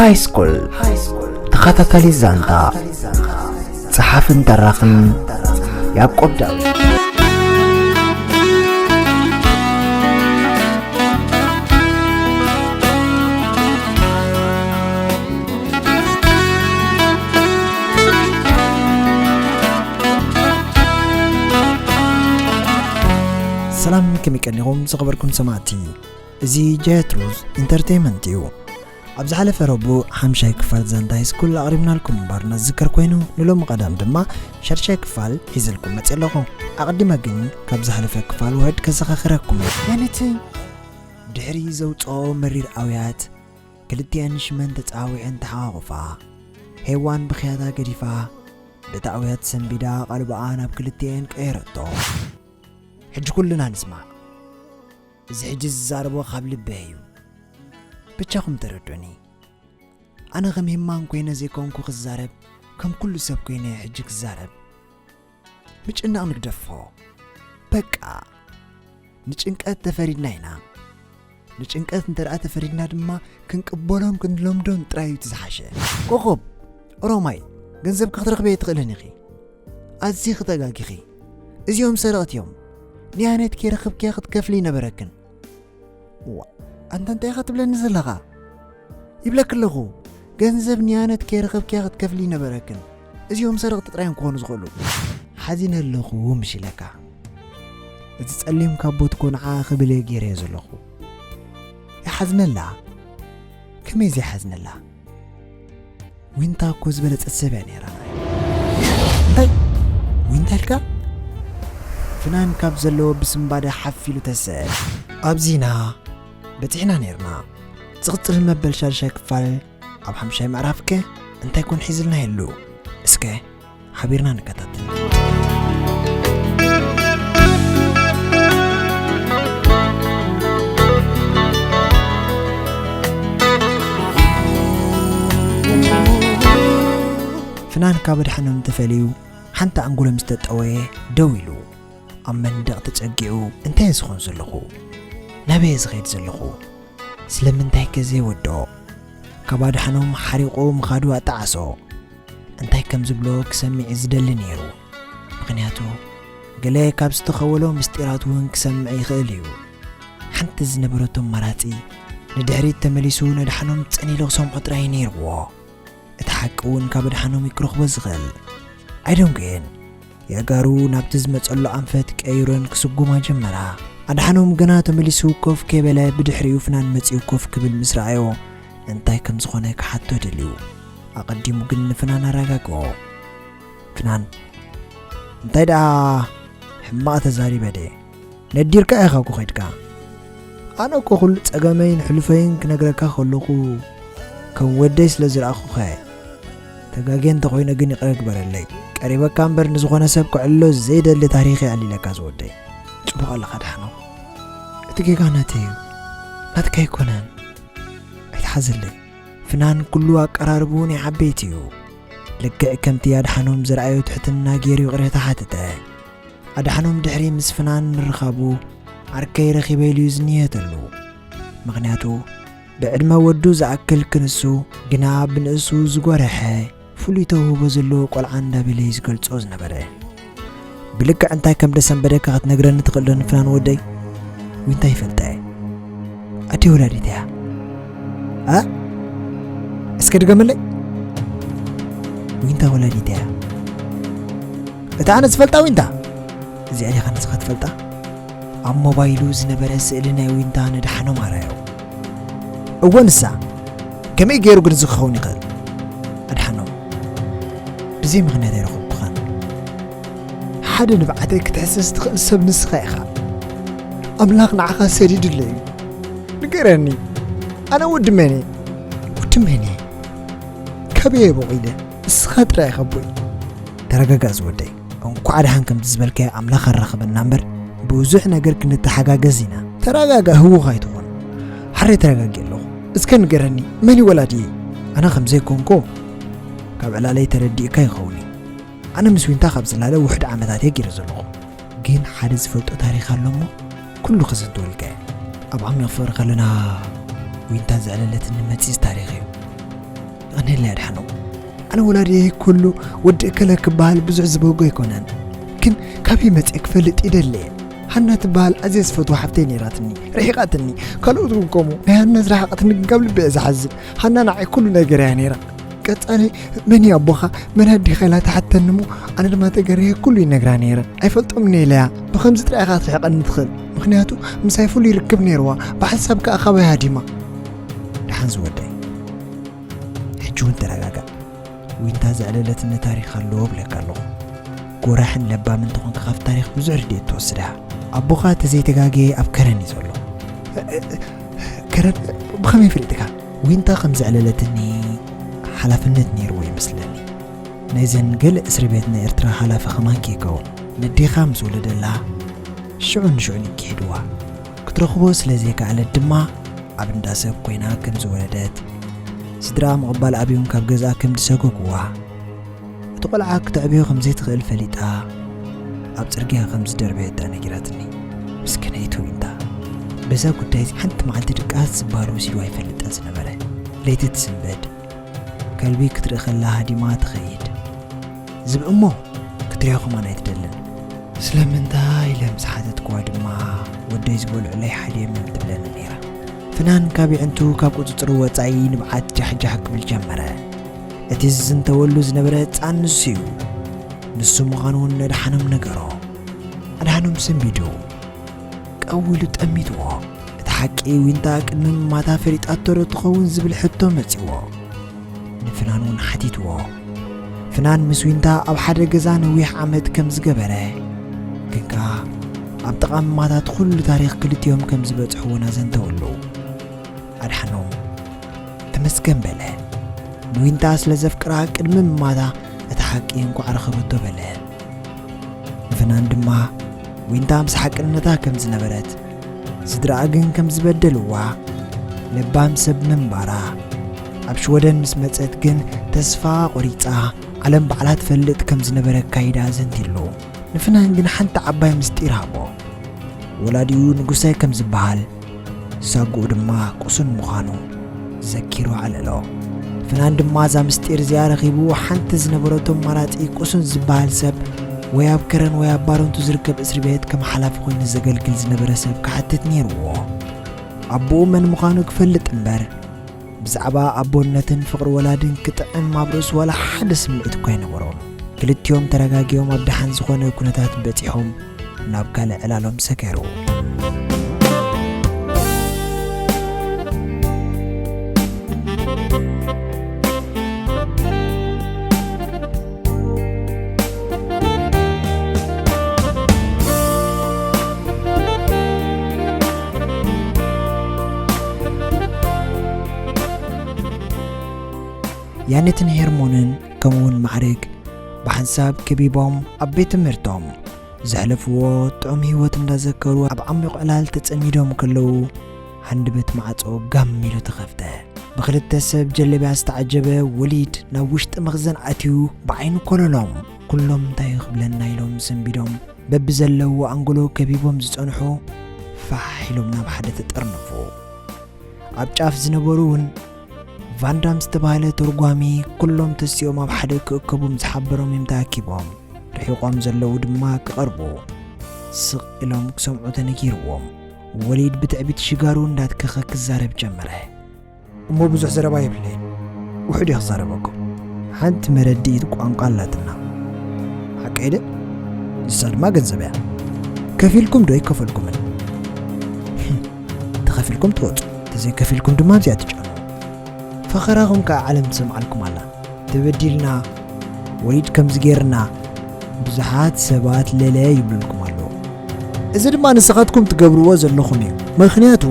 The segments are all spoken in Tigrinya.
ሃይስኩል ተኸታታሊ ዛንታ፣ ጸሓፍን ተራኽን ያዕቆብ ዳዊት። ሰላም፣ ከመይ ቀኒኹም ዝኸበርኩም ሰማዕቲ? እዚ ጀትሩዝ ኢንተርቴይመንት እዩ። ኣብ ዝሓለፈ ረቡዕ ሓምሻይ ክፋል ዛንታ ሃይስኩል ኣቕሪብናልኩም እምበር ነዝክር ኮይኑ፣ ንሎሚ ቀዳም ድማ ሻድሻይ ክፋል ሒዘልኩም መፅእ ኣለኹ። ኣቐዲመ ግን ካብ ዝሓለፈ ክፋል ውሕድ ከዘኻኽረኩም እየ። ያነተይ ድሕሪ ዘውፅኦ መሪር ኣውያት፣ ክልቲኣን ሽመን ተፃዊዐን ተሓቋቑፋ። ሄዋን ብኽያታ ገዲፋ፣ በቲ ኣውያት ሰንቢዳ ቓልባኣ ናብ ክልቲኣን ቀየረቶ። ሕጂ ኩልና ንስማዕ። እዚ ሕጂ ዝዛረቦ ካብ ልበይ እዩ። ብቻኹም ተረዱኒ። ኣነ ከም ሂማን ኮይነ ዘይኮንኩ ክዛረብ፣ ከም ኩሉ ሰብ ኮይነ ሕጂ ክዛረብ። ምጭናቕ ንግደፎ። በቃ፣ ንጭንቀት ተፈሪድና ኢና። ንጭንቀት እንተ ደኣ ተፈሪድና ድማ፣ ክንቅበሎን ክንለምዶን ጥራይ እዩ እቲ ዝሓሸ። ኮኾብ፣ ኦሮማይ፣ ገንዘብኪ ክትረኽቢ ኣይትኽእልን ኢኺ። ኣዚኺ ተጋጊኺ። እዚኦም ሰረቕቲ እዮም። ንያነት ከይረኸብክያ ክትከፍሊ ይነበረክን። ዋ፣ ኣንታ እንታይ ኢኻ ትብለኒ ዘለኻ? ይብለኪ ኣለኹ፣ ገንዘብ ንያነት ከይረኸብክያ ክትከፍሊ ይነበረክን። እዚኦም ሰረቕቲ ጥራይ እዮም ክኾኑ ዝኽእሉ። ሓዚነ ኣለኹ ምሽ ኢለካ። እቲ ጸሊም ካቦት እኮ ንዓ ክብል እየ ገይረዮ ዘለኹ። ይሓዝነላ። ከመይ ዘይሓዝነላ? ዊንታ እኮ ዝበለጸት ሰብ እያ ነይራ። እንታይ? ዊንታ ኢልካ? ፍናን ካብ ዘለዎ ብስንባደ ሓፍ ኢሉ ተሰ-፣ ኣብዚና በጺሕና ነይርና። ዝቕጽል መበል ሻድሻይ ክፋል ኣብ ሓምሻይ ምዕራፍከ እንታይ ኮን ሒዝልና የሉ? እስከ ሓቢርና ንከታተል። ፍናን ካብ ኣድሓኖም ተፈልዩ፣ ሓንቲ ኣንጎሎ ምስ ተጠወየ ደው ኢሉ፣ ኣብ መንደቕ ተጸጊዑ፣ "እንታይ እየ ዝኾን ዘለኹ? ናበይ እየ ዝኸይድ ዘለኹ? ስለምንታይ ከ ዘይወድኦ?" ካብ ኣድሓኖም ሓሪቑ ምኻዱ ኣጣዓሶ። እንታይ ከም ዝብሎ ክሰምዕ እዩ ዝደሊ ነይሩ። ምኽንያቱ፣ ገለ ካብ ዝተኸወሎ ምስጢራት እውን ክሰምዕ ይኽእል እዩ። ሓንቲ ዝነበረቶ ኣማራጺ፣ ንድሕሪት ተመሊሱ ነድሓኖም ጸን ኢሉ ክሰምዖ ጥራይ ነይርዎ። እቲ ሓቂ እውን ካብ ኣድሓኖም እዩ ክረኽቦ ዝኽእል። ኣይደንጉየን። የእጋሩ ናብቲ ዝመጸሉ ኣንፈት ቀይረን ክስጉማ ጀመራ። ኣድሓኖም ገና ተመሊሱ ኮፍ ከይበለ፣ ብድሕሪኡ ፍናን መጺኡ ኮፍ ክብል ምስ ረኣዮ፣ እንታይ ከም ዝኾነ ክሓቶ ደልዩ። ኣቐዲሙ ግን ንፍናን ኣረጋግኦ። ፍናን፣ እንታይ ደኣ ሕማቕ ተዛሪበ ድየ? ነዲርካ ኢኻ እኮ ኸድካ። ኣነ እኮ ኩሉ ጸገመይን ሕሉፈይን ክነግረካ ከለኹ ከም ወደይ ስለ ዝረኣኹኸ። ተጋግየ እንተኾይነ ግን ይቕረ ግበረለይ። ቀሪበካ እምበር ንዝኾነ ሰብ ከዕልሎ ዘይደሊ ታሪኽ እየ ኣልኢለካ ዝወደይ። ጽቡቕ ኣለኻ ኣድሓኖም። እቲ ጌጋ ናተይ እዩ፣ ናትካ ኣይኮነን። ኣይትሓዘለይ። ፍናን ኩሉ ኣቀራርብኡ ናይ ዓበይቲ እዩ። ልክዕ ከምቲ ኣድሓኖም ዝረኣዮ ትሕትና ገይሩ ይቕሬታ ሓተተ። ኣድሓኖም ድሕሪ ምስ ፍናን ምርኻቡ፣ ዓርከይ ረኺበ ኢሉ እዩ ዝንየተሉ። ምኽንያቱ፣ ብዕድመ ወዱ ዝኣክል ክንሱ፣ ግና ብንእሱ ዝጎረሐ፣ ፍሉይ ተውህቦ ዘለዎ ቆልዓ እንዳበለ እዩ ዝገልጾ ዝነበረ። ብልክዕ እንታይ ከም ደሰንበደካ ክትነግረኒ ትኽእል ዶ ንፍናን ወደይ? ዊንታ ይፈልጣ እየ። ኣደይ ወላዲት እያ። ኣ? እስከ ድገመለይ። ዊንታ ወላዲት እያ። እታ ኣነ ዝፈልጣ ዊንታ? እዚኣ ዲኻ ንስኻ ትፈልጣ? ኣብ ሞባይሉ ዝነበረ ስእሊ ናይ ዊንታ ነድሓኖም ኣርኣዮ። እወ ንሳ። ከመይ ገይሩ ግን እዚ ክኸውን ይኽእል? ኣድሓኖም፣ ብዘይ ምኽንያት ኣይረኸብኩኻን። ሓደ ንብዓተይ ክትሕስስ ትኽእል ሰብ ንስኻ ኢኻ። ኣምላኽ ንዓኻ ሰዲዱለይ እዩ። ንገረኒ፣ ኣነ ወዲ መን እየ? ወዲ መን እየ? ካበይ እየ በቑለ? ንስኻ ጥራይ ኢኻ ኣቦይ። ተረጋጋእ ዝወደይ። እንኳዕ ደሓን ከምቲ ዝበልካዮ ኣምላኽ ኣራኸበና እምበር፣ ብዙሕ ነገር ክንተሓጋገዝ ኢና። ተረጋጋእ፣ ህውኽ ኣይትኹን። ሓረይ ተረጋጊ ኣለኹ። እስከ ንገረኒ፣ መን እዩ ወላዲየይ? ኣነ ከም ዘይኮንኩ ካብ ዕላለይ ተረዲእካ ይኸውን እዩ። ኣነ ምስ ዊንታ ካብ ዝላለ ውሑድ ዓመታት እየ ገይረ ዘለኹ። ግን ሓደ ዝፈልጦ ታሪኽ ኣሎ እሞ፣ ኩሉ ክዝንትወልካ እየ። ኣብ ዓሚቕ ፍቕሪ ከለና፣ ዊንታ ዘዕለለትኒ መጺጽ ታሪኽ እዩ። የቐንየለይ ኣድሓኖም። ኣነ ወላዲየይ ኩሉ ወዲ እከለ ክበሃል ብዙሕ ዝበጎ ኣይኮነን። ግን ካበይ መፅእ ክፈልጥ ይደሊ እየ። ሃና ትበሃል ኣዝየ ዝፈትዋ ሓፍተይ ነይራትኒ። ርሒቓትኒ። ካልኦት እውን ከምኡ። ናይ ሃና ዝረሓቐትኒ ግን ካብ ልቢ እየ ዝሓዝን። ሃና ንዓይ ኩሉ ነገር እያ ነይራ። ቀጻሊ መን እዩ ኣቦኻ፣ መን ኣዴኻ ኢላ ትሓተኒ እሞ፣ ኣነ ድማ ተገርየ ኩሉ ይነግራ ነይረ። ኣይፈልጦምን እየ ኢለያ። ብኸምዚ ጥራይ ኢኻ ክትርሕቐኒ ትኽእል። ምኽንያቱ ምሳይ ፍሉይ ርክብ ነይርዋ። ብሓንሳብ ከኣ ካባይ ሃዲማ። ደሓን ዝወደይ። ሕጂ እውን ተረጋጋእ። ዊንታ ዘዕለለትኒ ታሪኽ ኣሎ እብለካ ኣለኹ። ጎራሕን ለባምን እንተኾንካ ካብቲ ታሪኽ ብዙሕ ርድኢት ትወስድ ኢኻ። ኣቦኻ ተዘይተጋግየ ኣብ ከረን እዩ ዘሎ። ከረን ብኸመይ ፈሊጥካ? ዊንታ ከም ዘዕለለትኒ ሓላፍነት ነይርዎ ይመስለኒ። ናይዘን ገለ እስሪ ቤት ናይ ኤርትራ ሓላፊ ከማንኪ ይከውን። ነዴኻ ምስ ወለደላ ሽዑ ንሽዑ ንኪሒድዋ። ክትረኽቦ ስለ ዘይከኣለት ድማ ኣብ እንዳ ሰብ ኮይና ከም ዝወለደት፣ ስድራ ምቕባል ኣብዮም ካብ ገዝኣ ከም ዝሰጎግዋ፣ እቲ ቆልዓ ክተዕብዮ ከም ዘይትኽእል ፈሊጣ ኣብ ጽርግያ ከም ዝደርበየታ ነጊራትኒ። ምስኪነይቲ ዊንታ። በዛ ጉዳይ ሓንቲ መዓልቲ ድቃስ ዝበሃል ወሲድዋ ኣይፈልጥን ዝነበረ። ለይቲ ትስንበድ። ከልቢ ክትርኢ ከላ ሃዲማ ትኸይድ። ዝብኢ እሞ ክትሪኦ ከማን ኣይትደልን። ስለምንታይ ኢለ ምስ ሓተትክዋ ድማ፣ ወደይ ዝበልዑለይ ሓዲኦም እዮም ትብለኒ ነይራ። ፍናን ካብ የዕንቱ ካብ ቁጽጽሩ ወጻኢ ንብዓት ጃሕጃሕ ክብል ጀመረ። እቲ ዝዝንተወሉ ዝነበረ ህጻን ንሱ እዩ። ንሱ ምዃኑ እውን ነድሓኖም ነገሮ። ኣድሓኖም ሰንቢዱ። ቀው ኢሉ ጠሚትዎ። እቲ ሓቂ ዊንታ ቅድሚ ምማታ ፈሊጣቶ ዶ ትኸውን ዝብል ሕቶ መጺዎ። ንፍናን እውን ሓቲትዎ። ፍናን ምስ ዊንታ ኣብ ሓደ ገዛ ነዊሕ ዓመት ከም ዝገበረ፣ ግን ከኣ ኣብ ጥቓ ምማታ እቲ ኩሉ ታሪኽ ክልቲኦም ከም ዝበጽሕዎ እናዘንተወሉ፣ ኣድሓኖም ተመስገን በለ። ንዊንታ ስለ ዘፍቅራ ቅድሚ ምማታ እቲ ሓቂ እንቋዕ ረኸበቶ በለ። ንፍናን ድማ ዊንታ ምስ ሓቅነታ ከም ዝነበረት፣ ስድራኣ ግን ከም ዝበደልዋ፣ ለባም ሰብ ምንባራ፣ ኣብ ሽወደን ምስ መጸት ግን ተስፋ ቆሪጻ ዓለም ባዕላ ትፈልጥ ከም ዝነበረ ኣካይዳ ዘንቲሉ። ንፍናን ግን ሓንቲ ዓባይ ምስጢር ሃቦ። ወላዲኡ ንጉሰ ከም ዝበሃል፣ ሳጉኡ ድማ ቁሱን ምዃኑ ዘኪሩ ዓለሎ። ፍናን ድማ እዛ ምስጢር እዚኣ ረኺቡ ሓንቲ ዝነበረቶ ኣማራጺ ቁሱን ዝበሃል ሰብ ወይ ኣብ ከረን ወይ ኣብ ባረንቱ ዝርከብ እስሪ ቤት ከም ሓላፊ ኮይኑ ዘገልግል ዝነበረ ሰብ ክሓትት ነይርዎ። ኣቦኡ መን ምዃኑ ክፈልጥ እምበር፣ ብዛዕባ ኣቦነትን ፍቕሪ ወላድን ክጥዕም ኣብ ርእሱ ዋላ ሓደ ስምዒት እኳ ኣይነበሮን። ክልቲኦም ተረጋጊኦም ኣብ ደሓን ዝኾነ ኩነታት በጺሖም ናብ ካልእ ዕላሎም ሰገሩ። ያኔትን ሄርሞንን ከምኡውን ማዕርግ ብሓንሳብ ከቢቦም ኣብ ቤት ትምህርቶም ዘሕለፍዎ ጥዑም ህይወት እንዳዘከሩ ኣብ ዓሚቕ ዕላል ተጸሚዶም ከለዉ፣ ሃንደበት ማዕጾ ጋም ኢሉ ተኸፍተ። ብኽልተ ሰብ ጀለብያ ዝተዓጀበ ወሊድ ናብ ውሽጢ መኽዘን ኣትዩ ብዓይኑ ኮለሎም። ኩሎም እንታይ ክብለና ኢሎም ሰንቢዶም በብዘለዎ ኣንጎሎ ከቢቦም ዝጸንሑ ፋሕ ኢሎም ናብ ሓደ ተጠርነፉ። ኣብ ጫፍ ዝነበሩ እውን ቫንዳም ዝተባህለ ተርጓሚ ኩሎም ተሲኦም ኣብ ሓደ ክእከቡ ምስ ሓበሮም እዮም ተኣኪቦም። ርሒቖም ዘለዉ ድማ ክቐርቡ ስቕ ኢሎም ክሰምዑ ተነጊርዎም። ወሊድ ብትዕቢት ሽጋሩ እንዳትከኸ ክዛረብ ጀመረ። እሞ ብዙሕ ዘረባ የብለይን፣ ውሑድ እየ ክዛረበኩም። ሓንቲ መረድኢት ቋንቋ ኣላትና። ሓቀይ ደ? ንሳ ድማ ገንዘብ እያ። ከፊልኩም ዶ ኣይከፈልኩምን? ተኸፊልኩም ትወጹ፣ ተዘይከፊልኩም ድማ ኣብዚኣ ትጨኑ። ፈኸራኹም ከኣ ዓለም ትሰምዓልኩም ኣላ። ተበዲልና፣ ወሊድ ከምዚ ጌርና፣ ብዙሓት ሰባት ለለ ይብሉልኩም ኣለዉ። እዚ ድማ ንስኻትኩም ትገብርዎ ዘለኹም እዩ። ምኽንያቱ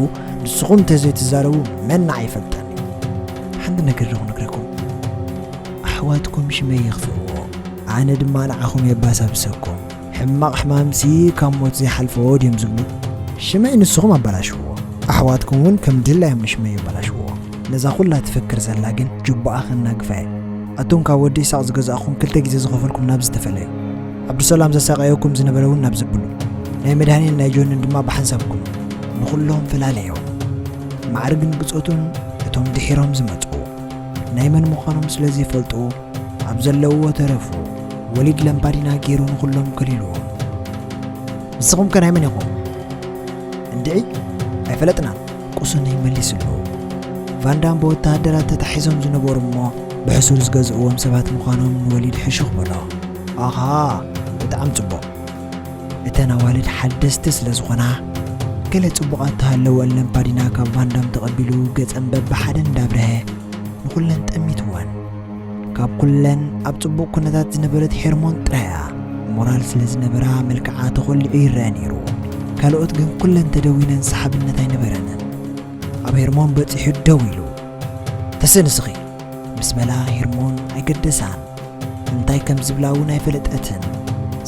ንስኹም እንተዘይትዛረቡ መን ንዓይ ይፈልጠኒ። ሓንቲ ነገር ዶ ክነግረኩም? ኣሕዋትኩም ሽመይ የኽፍእዎ፣ ኣነ ድማ ንዓኹም የባሳብሰኩም። ሕማቕ ሕማምሲ ካብ ሞት ዘይሓልፎ ድዮም ዝብሉ? ሽመይ ንስኹም ኣባላሽዎ። ኣሕዋትኩም እውን ከም ድላዮም ንሽመይ የባላሽዎ። ነዛ ኩላ ትፍክር ዘላ ግን ጅቡኣ ከናግፋ እየ። ኣቱም ካብ ወዲ ኢሳቕ ዝገዛእኹም ክልተ ግዜ ዝኸፈልኩም ናብ ዝተፈለዩ። ዓብዱሰላም ዘሳቀየኩም ዝነበረ እውን ናብ ዘብሉ። ናይ መድሃኔን ናይ ጆንን ድማ ብሓንሳብ ኩኑ። ንኹሎም ፈላለዮም። ማዕርግን ብጾቱን እቶም ድሒሮም ዝመጹ። ናይ መን ምዃኖም ስለ ዘይፈልጡ ኣብ ዘለውዎ ተረፉ። ወሊድ ለምባዲና ገይሩ ንኹሎም ከሊልዎም። ንስኹም ከ ናይ መን ኢኹም? እንድዒ ኣይፈለጥናን። ቁሱን ይመሊስሉ። ቫንዳም ብወተሃደራት ተታሒዞም ዝነበሩ እሞ ብሕሱር ዝገዝእዎም ሰባት ምዃኖም ንወሊድ ሕሹኽ በሎ። ኣሃ፣ ብጣዕሚ ጽቡቕ። እተን ኣዋልድ ሓደስቲ ስለ ዝኾና፣ ገለ ጽቡቓት ተሃለወን ለምባዲና ካብ ቫንዳም ተቐቢሉ ገጸን በብሓደ እንዳብርሀ ንኹለን ጠሚትወን። ካብ ኩለን ኣብ ጽቡቕ ኩነታት ዝነበረት ሄርሞን ጥራያ ሞራል ስለ ዝነበራ መልክዓ ተኾሊዑ ይረአ ነይሩ። ካልኦት ግን ኩለን ተደዊነን ሰሓብነት ኣይነበረንን። ኣብ ሄርሞን በጺሑ ደው ኢሉ፣ "ተሰ ንስኺ" ምስ በላ ሄርሞን ኣይገደሳን። እንታይ ከም ዝብላ እውን ኣይፈለጠትን።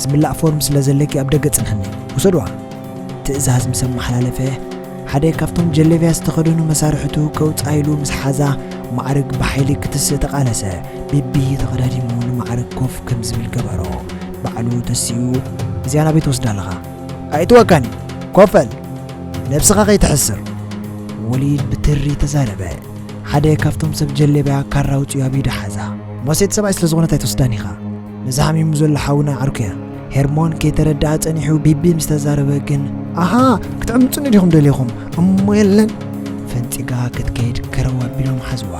"ዝምላእ ፎርም ስለ ዘለኪ ኣብ ደገ ጽንሕኒ፣ ውሰድዋ" ትእዛዝ ምስ ኣመሓላለፈ፣ ሓደ ካብቶም ጀለብያ ዝተኸደኑ መሳርሕቱ ከውጽኣ ኢሉ ምስ ሓዛ፣ ማዕርግ ብሓይሊ ክትስእ ተቓለሰ። ቢቢ ተቐዳዲሙ ንማዕርግ ኮፍ ከም ዝብል ገበሮ። ባዕሉ ተሲኡ፣ "እዚኣ ናበይ ትወስዳ ኣለኻ? ኣይእትወካን እዩ። ኮፍ በል! ነብስኻ ከይትሕስር!" ወሊድ ብትሪ ተዛረበ። ሓደ ካብቶም ሰብ ጀለብያ ካራ ኣውጺኡ ኣብ ኢዱ ሓዛ። "ሞሴት ሰብኣይ ስለ ዝኾነት ኣይትወስዳን ኢኻ። ነዚ ሓሚሙ ዘሎ ሓውና ዓርኩ እያ።" ሄርሞን ከይተረድኣ ጸኒሑ ቢቢ ምስ ተዛረበ ግን፣ "ኣሃ፣ ክትዕምጹኒ ዲኹም ደሊኹም? እሞ የለን!" ፈንጺጋ ክትከይድ ከረው ኣቢሎም ሓዝዋ።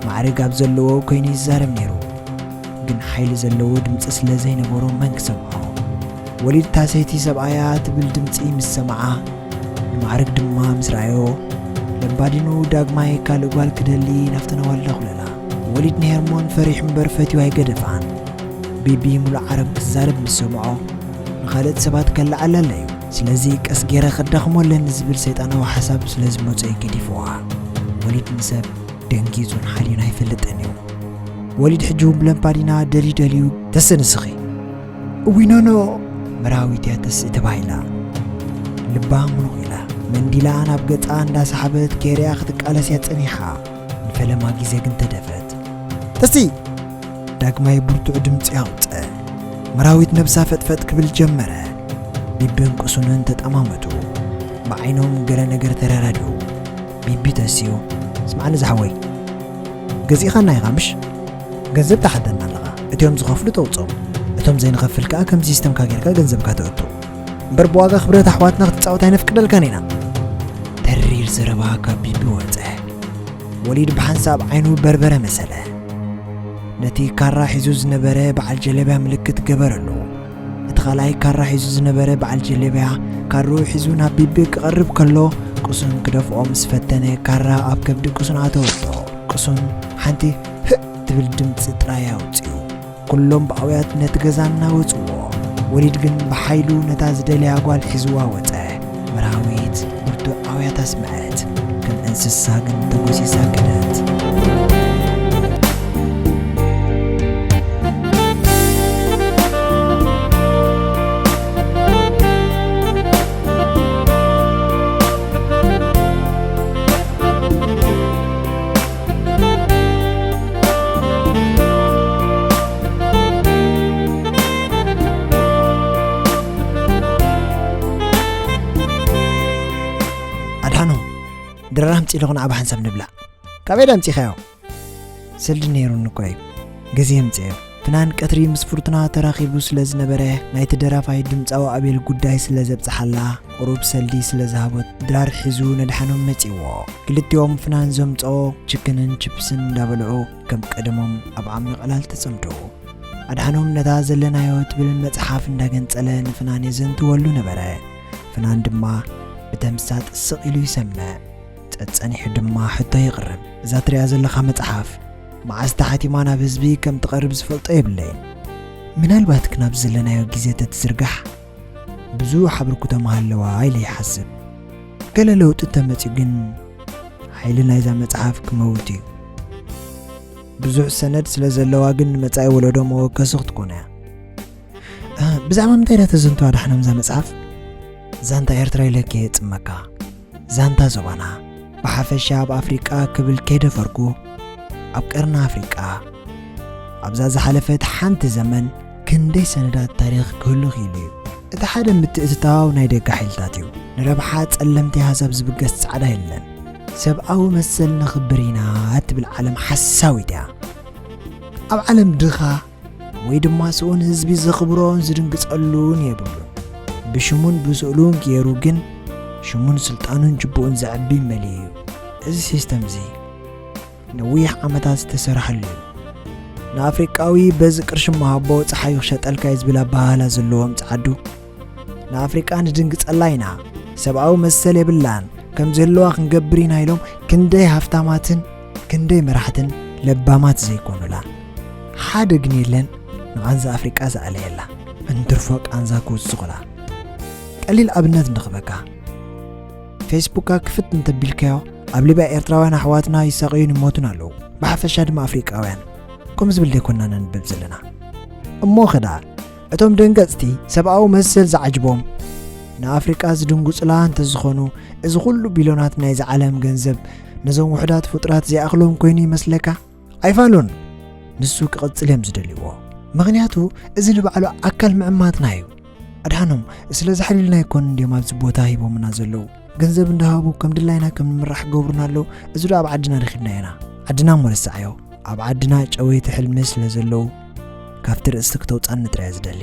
ማዕርግ ኣብ ዘለዎ ኮይኑ ይዛረብ ነይሩ፣ ግን ሓይሊ ዘለዎ ድምጺ ስለ ዘይነበሮ መን ክሰምዖ? ወሊድ "እታ ሰይቲ ሰብኣያ" ትብል ድምጺ ምስ ሰምዓ፣ ንማዕርግ ድማ ምስ ረኣዮ፣ ለምባዲኑ ዳግማይ ካልእ ጓል ክደሊ ናብተን ኣዋልድ ኣኹለላ። ወሊድ ንሄርሞን ፈሪሑ እምበር ፈትዩ ኣይገደፋን። ቢቢ ሙሉእ ዓረብ ክዛረብ ምስ ሰምዖ፣ ንኻልኦት ሰባት ከለዓዕለለ እዩ። ስለዚ ቀስ ገይረ ከዳኽሞ ኣለኒ ዝብል ሰይጣናዊ ሓሳብ ስለ ዝመጾ እዩ ገዲፍዋ። ወሊድ ንሰብ ደንጊጹን ሓልዩን ኣይፈልጥን እዩ። ወሊድ ሕጂ እውን ብለምባዲና ደልዩ ደልዩ፣ "ተስእ ንስኺ!" "እውይ ኖኖ!" መራዊት እያ ተስእ ተባሂላ። ልባ ምኑቕ ኢላ፣ መንዲላ ናብ ገጻ እንዳሰሓበት ከይርያ ክትቃለስ እያ ጸኒሓ። ንፈለማ ግዜ ግን ተደፈት። "ተስእ!" ዳግማይ ብርቱዕ ድምጺ ኣውጸ። መራዊት ነብሳ ፈጥፈጥ ክብል ጀመረ። ቢብን ቅሱንን ተጠማመቱ። ብዓይኖም ገለ ነገር ተረዳድኡ። ቢቢ ተስዩ፣ "ስምዓኒ ዝሓወይ፣ ገዚእኻና ኢኻ ምሽ? ገንዘብ ትሓተና ኣለኻ። እቲኦም ዝኸፍሉ ተውጾም፣ እቶም ዘይንኸፍል ከኣ ከም ሲስተምካ ጌርካ ገንዘብካ ተእቱ። እምበር ብዋጋ ክብረት ኣሕዋትና ክትጻወት ኣይነፍቅደልካን ኢና።" ተሪር ዘረባ ካብ ቢቢ ወጸ። ወሊድ ብሓንሳብ ዓይኑ በርበረ መሰለ። ነቲ ካራ ሒዙ ዝነበረ በዓል ጀለብያ ምልክት ገበረሉ። እቲ ካልኣይ ካራ ሒዙ ዝነበረ በዓል ጀለብያ ካርኡ ሒዙ ናብ ቢቢ ክቐርብ ከሎ፣ ቅሱን ክደፍኦ ምስ ፈተነ፣ ካራ ኣብ ከብዲ ቅሱን ኣተወቶ። ቅሱን ሓንቲ ህእ ትብል ድምጺ ጥራይ ኣውጺኡ። ኩሎም ብኣውያት ነቲ ገዛ እናወጽዎ፣ ወሊድ ግን ብሓይሉ ነታ ዝደለያ ጓል ሒዝዋ ወጸ። መርሃዊት ብርቱዕ ኣውያት ኣስምዐት፣ ከም እንስሳ ግን ተጎሲሳ ከደት። ኣድሓኖም፣ ድራር ኣምጺእ ኣለኹ፣ ንዓባ ሓንሳብ ንብላዕ። ካበይ ዳ ኣምጺእካዮ? ሰልዲ ነይሩኒ እኮ እዩ፣ ገዚኤ ኣምጺኤዮ። ፍናን ቀትሪ ምስ ፍርቱና ተራኺቡ ስለ ዝነበረ፣ ናይቲ ደራፋይ ድምጻዊ ኣቤል ጉዳይ ስለ ዘብጽሓላ፣ ቁሩብ ሰልዲ ስለ ዝሃቦ፣ ድራር ሒዙ ነድሓኖም መጺእዎ። ክልቲኦም ፍናን ዘምጽኦ ችክንን ችፕስን እንዳበልዑ፣ ከም ቀደሞም ኣብ ዓሚቕ ዕላል ተጸምዱ። ኣድሓኖም ነታ ዘለናዮ ትብል መጽሓፍ እንዳገንጸለ ንፍናን የዘንትወሉ ነበረ። ፍናን ድማ ብተምሳጥ ስቕ ኢሉ ይሰምዕ። ጸጸኒሑ ድማ ሕቶ የቕርብ። እዛ ትሪኣ ዘለኻ መጽሓፍ መዓስ ተሓቲማ ናብ ህዝቢ ከም ትቐርብ ዝፈልጦ የብለይን። ምናልባት ግን ኣብ ዘለናዮ ግዜ ተትዝርጋሕ ብዙሕ ኣበርክቶ ምሃለዋ ኢለ ይሓስብ። ገለ ለውጢ እንተመጺኡ ግን ሓይሊ ናይዛ መጽሓፍ ክመውት እዩ። ብዙሕ ሰነድ ስለ ዘለዋ ግን ንመጻኢ ወለዶ መወከሲ ክትኮን እያ። እ፣ ብዛዕባ ምንታይ እያ ተዘንትዋ ኣድሓኖም እዛ መጽሓፍ? ዛንታ ኤርትራ ኢለኪ እየ ጽመካ። ዛንታ ዞባና፣ ብሓፈሻ ኣብ ኣፍሪቃ ክብል ከይደፈርኩ፣ ኣብ ቀርኒ ኣፍሪቃ፣ ኣብዛ ዝሓለፈት ሓንቲ ዘመን ክንደይ ሰነዳት ታሪኽ ክህሉ ክኢሉ እዩ። እቲ ሓደ ምትእትታው ናይ ደገ ሓይልታት እዩ። ንረብሓ ጸለምቲ ኣህዛብ ዝብገስ ጻዕዳ የለን። ሰብኣዊ መሰል ነኽብር ኢና ትብል ዓለም ሓሳዊት እያ። ኣብ ዓለም ድኻ ወይ ድማ ስኡን ህዝቢ ዘኽብሮን ዝድንግጸሉን የብሉን። ብሽሙን ብስእሉን ገይሩ ግን ሽሙን ስልጣኑን ጅቡኡን ዘዕቢ መሊኡ እዩ። እዚ ሲስተም እዚ ነዊሕ ዓመታት ዝተሰርሐሉ እዩ። ንኣፍሪቃዊ በዚ ቅርሺ መሃቦ ጸሓዩ ክሸጠልካ እዩ ዝብል ኣበሃህላ ዘለዎም ጸዓዱ፣ ንኣፍሪቃ ንድንግጸላ ኢና፣ ሰብኣዊ መሰል የብላን፣ ከም ዝህልዋ ክንገብር ኢና ኢሎም ክንደይ ሃፍታማትን ክንደይ መራሕትን ለባማት ዘይኮኑላ። ሓደ ግን የለን ንቓንዛ ኣፍሪቃ ዝኣለየላ፣ እንትርፎ ቃንዛ ክውስኹላ። ቀሊል ኣብነት ንኽበካ። ፌስቡካ ክፍት እንተቢልካዮ ኣብ ሊብያ ኤርትራውያን ኣሕዋትና ይሳቐዩን ይሞቱን ኣለዉ። ብሓፈሻ ድማ ኣፍሪቃውያን። ከምዚ ብል ደይኮንና ነንብብ ዘለና። እሞ ኸዳ እቶም ደንገጽቲ ሰብኣዊ መሰል ዝዓጅቦም ንኣፍሪቃ ዝድንጉጽላ እንተዝኾኑ፣ እዚ ኩሉ ቢሎናት ናይዚ ዓለም ገንዘብ ነዞም ውሑዳት ፍጡራት ዘይኣኽሎም ኮይኑ ይመስለካ? ኣይፋሉን። ንሱ ክቕጽል እዮም ዝደልይዎ። ምኽንያቱ እዚ ንባዕሉ ኣካል ምዕማትና እዩ። ኣድሓኖም፣ ስለ ዘሕሊልና ኣይኮኑን ድዮም ኣብዚ ቦታ ሂቦምና ዘለዉ? ገንዘብ እንዳሃቡ ከም ድላይና ከም ንምራሕ ክገብሩና ኣለዉ። እዚ ዶ ኣብ ዓድና ረኺብናዮ ኢና? ዓድና እሞ ረሳዓዮ። ኣብ ዓድና ጨወይቲ ሕልሚ ስለ ዘለዉ፣ ካብቲ ርእሲ ክተውጻኒ ጥራይ እየ ዝደሊ።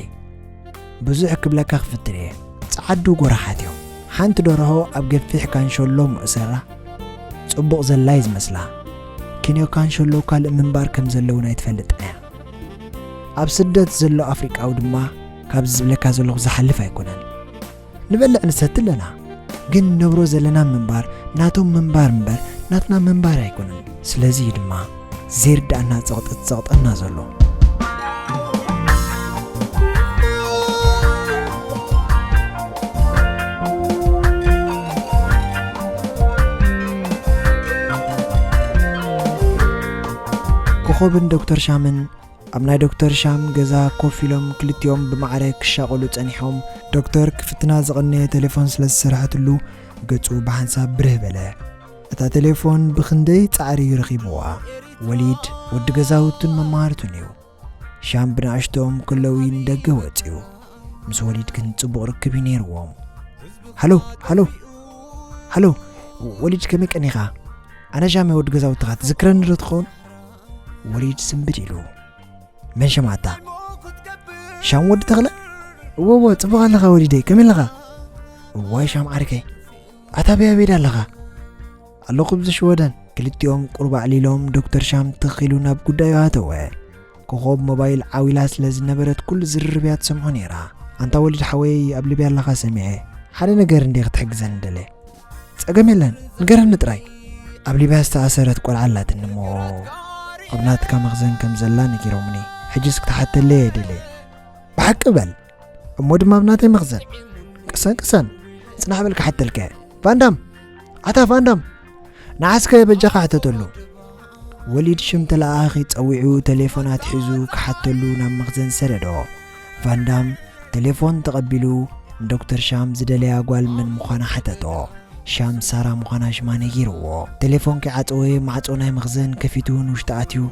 ብዙሕ ክብለካ ክፍትን እየ። ጸዓዱ ጎራሓት እዮም። ሓንቲ ደርሆ ኣብ ገፊሕ ካንሸሎ ምእሰራ፣ ጽቡቕ ዘላ እዩ ዝመስላ። ክንዮ ካንሸሎ ካልእ ምንባር ከም ዘለውን ኣይትፈልጥን እያ። ኣብ ስደት ዘሎ ኣፍሪቃዊ ድማ ካብዚ ዝብለካ ዘለኹ ዝሓልፍ ኣይኮነን። ንበልዕ ንሰቲ ኣለና፣ ግን ንነብሮ ዘለና ምንባር ናቶም ምንባር እምበር ናትና ምንባር ኣይኮነን። ስለዚ እዩ ድማ ዘይርድኣና ጸቕጢ ዝጸቕጠና ዘሎ። ኮኾብን ዶክተር ሻምን ኣብ ናይ ዶክተር ሻም ገዛ ኮፍ ኢሎም ክልቲኦም ብማዕረ ክሻቐሉ ጸኒሖም። ዶክተር ክፍትና ዝቐነየ ቴሌፎን ስለ ዝሰርሐትሉ ገጹ ብሓንሳብ ብርህ በለ። እታ ቴሌፎን ብኽንደይ ጻዕሪ እዩ ረኺብዋ። ወሊድ ወዲ ገዛውቱን መማህርቱን እዩ። ሻም ብንኣሽቶኦም ከለዉ እዩ ንደገ ወጺኡ። ምስ ወሊድ ግን ጽቡቕ ርክብ እዩ ነይርዎም። ሃሎ፣ ሃሎ፣ ሃሎ፣ ወሊድ ከመይ ቀኒኻ? ኣነ ሻም ወዲ ገዛውትኻ ትዝክረኒ ዶ ትኸውን? ወሊድ ስንብድ ኢሉ። መን ሸማታ? ሻም ወዲ ተኽለ? እወ፣ እወ፣ ጽቡቕ ኣለኻ ወሊደይ፣ ከመይ ኣለኻ? እዋይ ሻም ዓርከይ፣ ኣታ በይ ኣበይ ዳ ኣለኻ? ኣለኹ ብዚ ሽወደን። ክልቲኦም ቁሩብ ኣዕሊሎም ዶክተር ሻም ትኽ ኢሉ ናብ ጉዳዩ ኣተወ። ኮኾብ ሞባይል ዓው ኢላ ስለ ዝነበረት ኩሉ ዝርርብ እያ ትሰምዖ ነይራ። ኣንታ ወሊድ ሓወይ ኣብ ሊብያ ኣለኻ ሰሚዐ። ሓደ ነገር እንድየ ክትሕግዘኒ ደለ። ጸገም የለን፣ ንገረኒ ጥራይ። ኣብ ሊብያ ዝተኣሰረት ቆልዓ ኣላትኒ እሞ ኣብ ናትካ መኽዘን ከም ዘላ ነጊሮምኒ። ሕጅስ ክትሓተለይ እየ ደልየ። ብሓቂ በል። እሞ ድማ ኣብ ናተይ መኽዘን። ቅሰን ቅሰን። ጽናሕ በል ክሓተልካ እየ። ቫንዳም! ኣታ ቫንዳም! ንዓስከ በጃኻ ሕተተሉ። ወሊድ ሽም ተለኣኣኺ ጸዊዑ ቴሌፎን ኣትሒዙ ክሓተሉ ናብ መኽዘን ሰደዶ። ቫንዳም ቴሌፎን ተቐቢሉ ንዶክተር ሻም ዝደለያ ጓል መን ምዃና ሓተቶ። ሻም ሳራ ምዃና ሽማ ነጊርዎ። ቴሌፎን ከይዓጸወ ማዕጾ ናይ መኽዘን ከፊቱ ንውሽጢ ኣትዩ።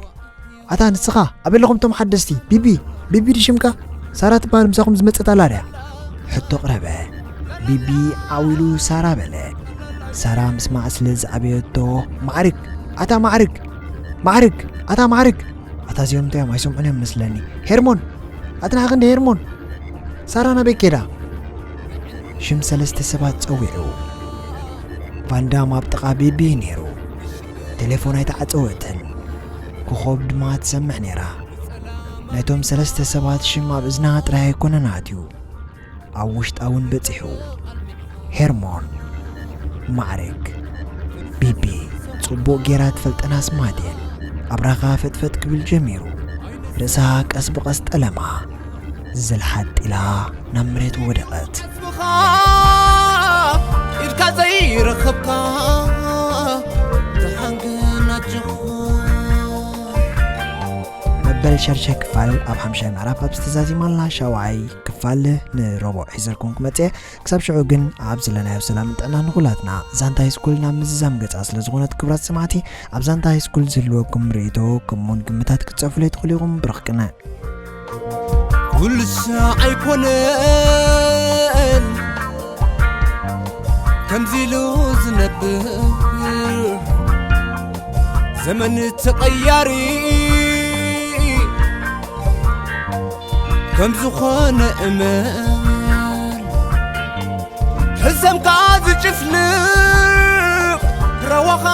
ኣታ ንስኻ ኣበይ ኣለኹም እቶም ሓደስቲ? ቢቢ፣ ቢቢ ድዩ ሽምካ? ሳራ ትበሃል ምሳኹም ዝመጸት ኣላ ድያ? ሕቶ ቅረበ። ቢቢ ዓው ኢሉ ሳራ በለ። ሳራ ምስማዕ ስለ ዝኣበየቶ፣ ማዕርግ፣ ኣታ ማዕርግ፣ ማዕርግ፣ ኣታ ማዕርግ። ኣታ እዚኦም እንታይ እዮም? ኣይሰምዑን እዮም መስለኒ። ሄርሞን፣ ኣትናሓ ክንዲ ሄርሞን። ሳራ ናበይ ኬዳ? ሽም ሰለስተ ሰባት ጸዊዑ። ቫንዳም ኣብ ጥቓ ቢቢ ነይሩ። ቴሌፎን ኣይተዓጸወትን። ኮኾብ ድማ ትሰምዕ ነይራ። ናይቶም ሰለስተ ሰባት ሽም ኣብ እዝና ጥራይ ኣይኮነን ኣትዩ፣ ኣብ ውሽጣ እውን በጺሑ። ሄርሞን፣ ማዕረግ፣ ቢቢ፣ ጽቡቕ ጌራ ትፈልጠን ኣስማት እየን። ኣብራኻ ፈጥፈጥ ክብል ጀሚሩ። ርእሳ ቀስ ብቐስ ጠለማ። ዘልሓጥ ኢላ ናብ መሬት ወደቐት። ኢድካ ዘይረኸብካ ደሓን ግን ኣጆኻ። መበል ሻድሻይ ክፋል ኣብ ሓምሻይ ምዕራፍ ኣብ ዝተዛዚማልና ሻውዓይ ክፋል ንረቡዕ ሒዘልኩም ክመጽእ። ክሳብ ሽዑ ግን ኣብ ዘለናዮ ሰላምን ጥዕናን ንኹላትና። ዛንታ ሃይስኩል ናብ ምዝዛም ገጻ ስለ ዝኾነት ክቡራት ሰማዕቲ፣ ኣብ ዛንታ ሃይስኩል ዝህልወኩም ርእይቶ ከምኡውን ግምታት ክትጽሕፉለይ ትኽእሉ ኢኹም። ብሩኽ ቅነ። ኩሉ ሳዕ ኣይኮነን ከምዚ ኢሉ ዝነብር። ዘመን ተቐያሪ ከም ዝኾነ እመን። ሕሰም ከኣ ዝጭፍልቕ ረዋኻ